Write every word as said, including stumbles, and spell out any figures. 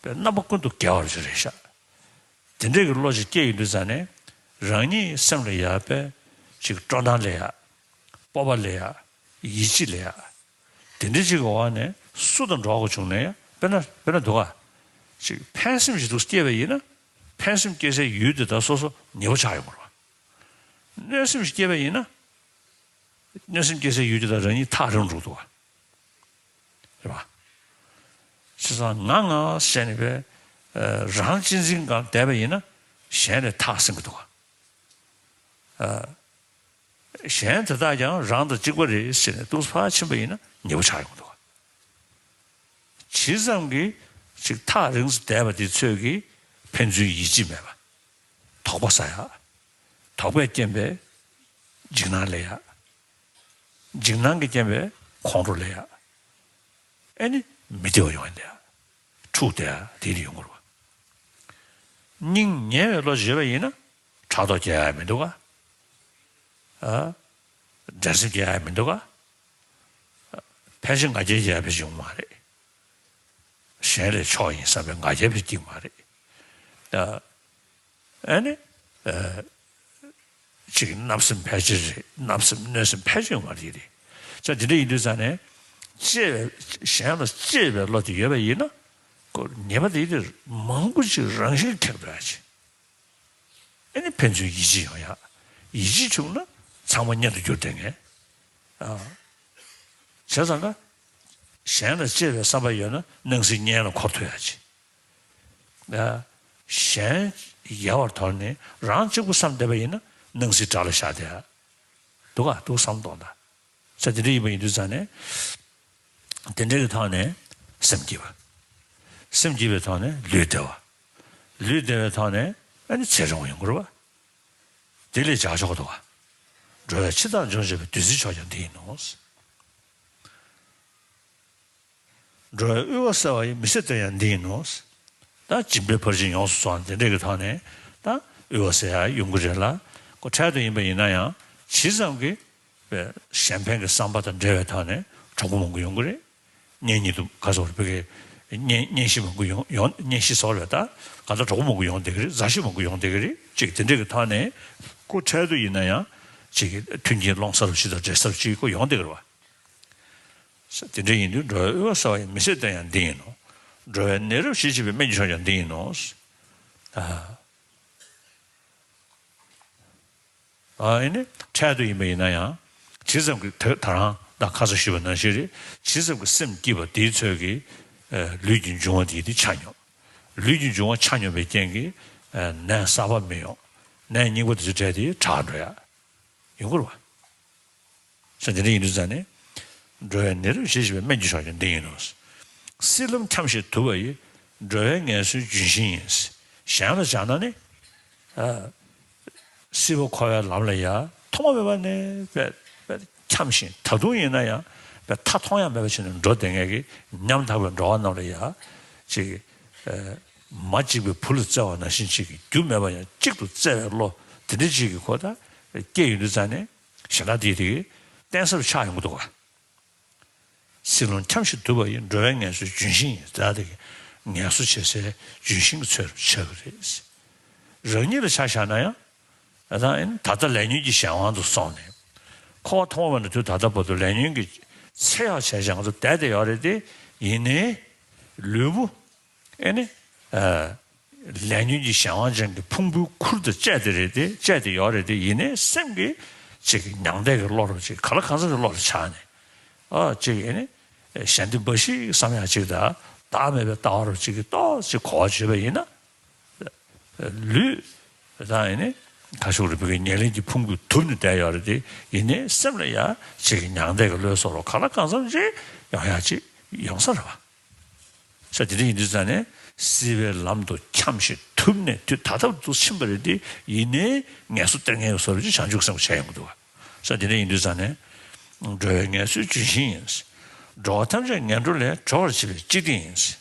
པའི་རྣམ་པ་ཀུན་ཏུ་དགེ་བ་ཅིག་རེད་ཤག་དེ་འདྲའི་གི་བློ་ཅིག་སྐྱེ་ཡོང་དུས་ཙང་ནས། རང་ཉིད་སེམས་ལ་ཡག་པའི་ཅིག་སྤྲོ་སྣང་ལ་ཡག་སྤོབས་པ་ལ་ཡག་ཡིད་ཆེས་ལ་ཡག་དེ་འདྲའི་ཅིག་གི་འོག་ནས་སུ་དང་འགྲོགས་དགོས་བྱུང་ནས། དཔེར་ན་དཔེར་ན་འདུག་ག་ཅིག་ཕན་སེམས་ཤིག་འདུག་སྐྱེས་པ་ཡིན་ན། ཕན་སེམས་སྐྱེ་སའི་ཡུལ་དེ་དག་སོ་སོ་ཉེ་པོ་ཆགས་ཡོང་གི་རེད་བ། གནོད་སེམས་ཤིག་སྐྱེས་པ་ཡིན་ན། གནོད་སེམས་སྐྱེ་སའི་ཡུལ་དེ་དག་རང་ཉིད་ཐག་རིང་རུ་འགྲོ་གི་འདུག་ག་རེད་བ། བྱས་ཙང་ང་ང་ཟེར་ནས་པས་རང་གཅེས་འཛིན་སྒང་བསྡད་པ་ཡིན་ན། གཞན་ལས་ཐག་ཟིན་གི་འདུག་ག་གཞན་དེ་དག་ཀྱང་རང་དང་གཅིག་པ་རེད་ཟེར་ནས་ཏོག་ཙམ་ཕར་ཕྱིན་པ་ཡིན་ན་ཉེ་པོ་ཆགས་ཡོང་གི་འདུག་ག་ཇི་ཙམ་གྱིས་ཅིག་ཐག་རིང་དུ་བསྡད་པ་དེ་ཚོས་ཀྱིས་ཕན་ཚུན་ཡིད་ཆེས་མེད་པ། དོགས་པ་ཟ་ཡག་དོགས་པས་རྐྱེན་པས་འཇིགས་སྣང་སླེབས་ཡག་འཇིགས་སྣང་གིས་རྐྱེན་པས་ཁོང་ཁྲོ་སླེབས་ཡག་ཨེ་ནི་མི་བདེ་བ་ཡོང་ཡག་འཕྲུག་བསྡད་ཡག་དེ་འདྲ་ཡོང་གི་རེད་བ། སྙིང་ཉེ་བའི་བློ་ཡོད་པ་ཡིན་ན། ཕྲག་དོག་སྐྱེ་ཡག་མི་འདུག་ག་ཨ། འགྲན་སེམས་སྐྱེ་ཡག་མི་འདུག་ག་ཕལ་ཆེར་ང་རྒྱལ་སྐྱེ་ཡག་ཕལ་ཆེར་ཡོང་མ་རེད། གཞན་ལས་མཆོག་ཡིན་བསམ་པའི་ང་རྒྱལ་ཕལ་ཆེར་སྐྱེ་གི་མ་རེད། ཨ། ཨ་ནི། ཨ། ཅིག་བརྣབ་སེམས་ཕལ་ཆེར་རེད། བརྣབ་སེམས་གནོད་སེམས་ཕལ་ཆེར་ཡོད་མ་རེད་རེད། ཙང་དེ་འདྲ་ཡིན་དུས་ཙང་ནས། གཅེས་པའི་གཞན་ལ་གཅེས་པའི་བློ་དེ་ཡོད་པ་ཡིན་ན། ཁོ་ཉེས་པ་དེ་དེར་མང་པོ་ཅིག་རང་བཞིན་ཁེགས་འགྲོ་ཡག་ཅིག་ཨ་ནི་ཕན་ཚུན་ཡིད་ཆེས་ཡོང་ཡག་ཡིད་ཆེས་བྱུང་ན་ཚང་མ་གཉེན་དུ་འགྱུར་བསྡད་མཁན། ཨ། བྱས་ཙང་ཀ་གཞན་ལ་གཅེས་པའི་བསམ་པ་ཡོད་ན་སྣང་སྲིད་གཉེན་ལ་འཁོར་ཐུབ་ཡག་ཅིག་ཨ། གཞན་ཡལ་བར་དོར་ནས་རང་གཅིག་པུ་བསམ་བསྡད་པ་ཡིན་ན་སྣང་སྲིད་དགྲ་ལ་བཞག་བསྡད་ཡག་འདུག་ག་འདུག་བསམ་གཏོང་དང་། ས་དེ་འདྲ་ཡིན་པ་ཡིན་དུས་ཙང་ནས། དེ་འདྲ་གི་ཐོག་ནས་སེམས་སྐྱིད་པ། སེམས་སྐྱིད་པའི་ཐོག་ནས་ལུས་བདེ་བ། ལུས་བདེ་བའི་ཐོག་ནས་ཨ་ནི་ཚེ་རིང་བ་ཡོང་གི་རེད་བ། དེ་ལས་བྱ་མཆོག་འདུག་ག་འགྲོ་བའི་འཆི་བདག་འཇོམས་བྱེད་པའི་བདུད་རྩིའི་མཆོག་ཀྱང་འདི་ཡིན་ནོ། འགྲོ་བའི་དབུལ་བ་སེལ་བ་ཡི། མི་ཟད་དོན་ཡང་འདི་ཡིན་ནོ། ད་སྦྱིན་པའི་ཕར་ཕྱིན་ཡོངས་སུ་རྫོགས་ནས་དེ་འདྲ་གི་ཐོག་ནས་ད་དབུལ་བ་སེལ་ཡག་ཡོང་གི་རེད་ལ། ཁོ་འཕྲལ་དུ་ཡིན་པ་ཡིན་ན་ཡང་ཇི་ཙམ་གྱིས་པའི་གཞན་ཕན་གྱི་བསམ་པ་དང་འབྲེལ་བའི་ཐོག་ནས་གྲོགས་པོ་མང་པོ་ཡོང་གི་རེད། གཉེན་ཉེ་དུ་ག་ཚོད་རེད་པའི་གཉེན་གཉེན་གཤིས་མང་པོ་ཡོང་ཡོང་གཉེན་གཤིས་ཚོར་བས་ད་ག་ད་གྲོགས་པོ་མང་པོ་ཡོང་བསྡད་ཀྱི་རེད། མཛའ་བཤེས་མང་པོ་ཡོང་བསྡད་ཀྱི་རེད། ཅིག་དེ་འདྲ་གི་ཐོག་ནས་ཁོ་འཕྲལ་དུ་ཡིན་ན་ཡང་ཅིག་མཐུན་རྐྱེན་སློང་ས་རུ་ཅིག་དང་འབྲེལ་ས་རུ་ཅིག་ཁོ་ཡོང་བསྡད་ཀྱི་རེད་བ། དེ་འདྲ་ཡིན་དུས་འགྲོ་བའི་དབུལ་བ་སེལ་བ་ཡི། མི་ཟད་དོན་ཡང་འདི་ཡིན་ནོ། འགྲོ་བའི་ནད་རབ་ཞི་བྱེད་པའི། སྨན་གྱི་མཆོག་ཀྱང་འདི་ཡིན་ནོ། ཨ། ཨ་ནི་འཕྲལ་དུ་ཡིན་པ་ཡིན་ན་ཡང་ཇི་ཙམ་གྱི་ད་ད་རང་ད་ཁ་སང་ཞུས་པ་ནང་བཞིན་རེད། ཇི་ཙམ་གྱི་སེམས་སྐྱིད་པ་དེའི་ཚོད་ཀྱིས་ལུས་ཀྱི་འབྱུང་བ་དེ་དེ་ཆ་སྙོམས། ལུས་ཀྱི་འབྱུང་བ་ཆ་སྙོམས་པའི་རྐྱེན་གྱིས་ནད་གསར་པ་མི་ཡོང་། ནད་རྙིང་པ་དེ་ཚོ་བྲལ་ཏེ་དྲག་འགྲོ་ཡག་ཡོང་གི་རེད་བ། ས་དེ་འདྲ་ཡིན་དུས་ཙང་ནས། འགྲོ་བའི་ནད་རབ་ཞི་བྱེད་པའི། སྨན་གྱི་མཆོག་ཀྱང་འདི་ཡིན་ནོ། སྲིད་ལམ་འཁྱམས་ཤིང་དུབ་པ་ཡི། འགྲོ་བའི་ངལ་གསོའི་ལྗོན་ཤིང་ཡིན། གཞན་ལ་སྦྱར་ན་ནི། ཨ། སྲིད་པ་འཁོར་བའི་ལམ་ལ་ཡ་ཐོག་མ་མེད་པ་ནས་པས་པས་འཁྱམས་ཤིང་ད་དུང་ཡིན་ན་ཡང་པས་མཐའ་མཐོང་ཡ་མེད་པ་བྱས་ནས་འགྲོ་བསྡད་མཁན་གྱི་ཉམ་ཐག་པའི་འགྲོ་བ་རྣམས་ལ་ཡ་ཅིག་ཨ། མ་གཅིག་པའི་བུ་ལ་བརྩེ་བ་ནང་བཞིན་ཅིག་གི་རྒྱུ་མེད་པ་ཡང་གཅིག་ཏུ་བརྩེ་བའི་བློ་དེ་འདྲ་ཅིག་གི་ཁོ་ད་སྐྱེ་ཡོང་དུས་ཙང་ནས། གཞན་དག་དེའི་དེ་གི་བརྟེན་སར་ཆགས་ཡོང་གི་འདུག་ག་སྲིད་ལམ་འཁྱམས་ཤིང་དུབ་པ་ཡི། འགྲོ་བའི་ངལ་གསོའི་ལྗོན་ཤིང་ཡིན། དེ་དག་དེ་གི་ངལ་གསོ་བྱེད་སའི་ལྗོན་ཤིང་གི་ཚོད་ཆགས་ཀྱི་རེད། རང་ཉིད་ལ་ཆ་བཞག་ན་ཡང་ད་ལྟ་ཨེ་ནི་ད་ལྟ་ལས་ཉོན་གྱི་གཞན་དབང་དུ་སོང་ནས། འཁོར་བ་ཐོག་མ་མེད་ནས་དུས་ད་ལྟ་བར་དུ་ལས་ཉོན་གྱི་ཚེ་ཡག་བྱས་བྱས་ང་ཚོ་བསྡད་བསྡད་ཡོད་རེད་དེ། ཡིན་ནའི་ལུས་པོ། ཨེ་ནི། ཨ། ལས་ཉོན་གྱི་གཞན་དབང་ཅན་གྱི་ཕུང་པོའི་ཁུར་དང་བཅས་ཏེ་རེད་དེ། བཅས་ཏེ་ཡོད་རེད་དེ། ཡིན་ནའི་སེམས་ཀྱི་ཅིག་མྱང་འདས་ཀྱི་བློ་རུ་ཅིག་ག་ལ་གང་འཚམ་གྱི་བློ་ལ་ཆགས་ནས། ཨ། ཅིག་ཨེ་ནི། གཞན་སྡེ་འབའ་ཞིག་བསམ་ཡག་ཅིག་དང་བདག་མེད་པའི་ལྟ་བ་རུ་ཅིག་གི་ཏོག་ཅིག་གོ་བ་བརྗོད་པ་ཡིན་ན། ལུས། ད་ཨེ་ནི། ཁ་ཤུགས་རུ་བུ་གའི་ཉེར་ལེན་གྱི་ཕུང་པོས་དུབ་ནས་བསྡད་ཡོད་རེད་དེ། ཡིན་ནའི་སེམས་ལ་ཡ་ཅིག་གི་མྱང་འདས་ཀྱི་བློའི་སོགས་རུ་ག་ལ་གང་འཚམ་ཅིག་ཡོང་ཡག་ཅིག་ཡོང་ས་རེད་བ། ས་དེ་འདྲ་ཡིན་དུས་ཙང་ནས་སྲིད་པའི་ལམ་དུ་འཁྱམས་ཤིང་དུབ་ནས་དུས་ད་ལྟ་བར་དུ་ཕྱིན་པ་རེད་དེ། ཡིན་ནའི་ངལ་གསོ་སྟེར་མཁན་གྱི་བཟོ་འདྲ་ཅིག་བྱང་ཆུབ་སེམས་ཀྱིས་བྱས་ཡོང་གི་འདུག་བ། ས་དེ་འདྲ་ཡིན་དུས་ཙང་ནས། འགྲོ་བའི་ངལ་གསོའི་ལྗོན་ཤིང་ཡིན། འགྲོ་བ་ཐམས་ཅད་ངན་འགྲོ་ལས་གྲོལ་བར་བྱེད་པའི་གཅིག་སྟེང་ཡིན།